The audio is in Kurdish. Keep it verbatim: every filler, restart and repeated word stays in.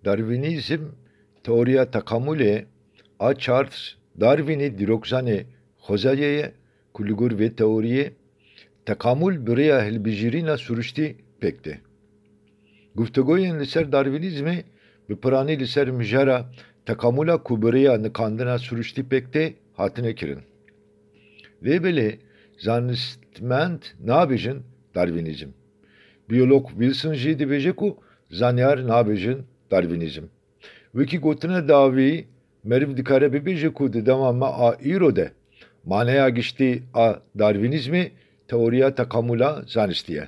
Darwînîzm, teoriya tekamulê a Charles Darwînê dîrokzanê xwezayê ye ku li gor vê teoriyê tekamul bi rêya hilbijêrîna siruştî pêk tê. Guftûgoyên li ser Darwînîzmê bi piranî li ser mijara tekamula ku bi rêya nikandina siruştî pêk tê hatine kirin. Lê belê zanistmend nabêjin Darwînîzm. Biyolog Wilson jî dibêje ku zanyar nabêjin Darwînîzm. Wekî gotina dawî, meriv dikare bibêje ku di dema me a îro de maneya giştî a Darwînîzmê teoriya tekamula zanistî ye.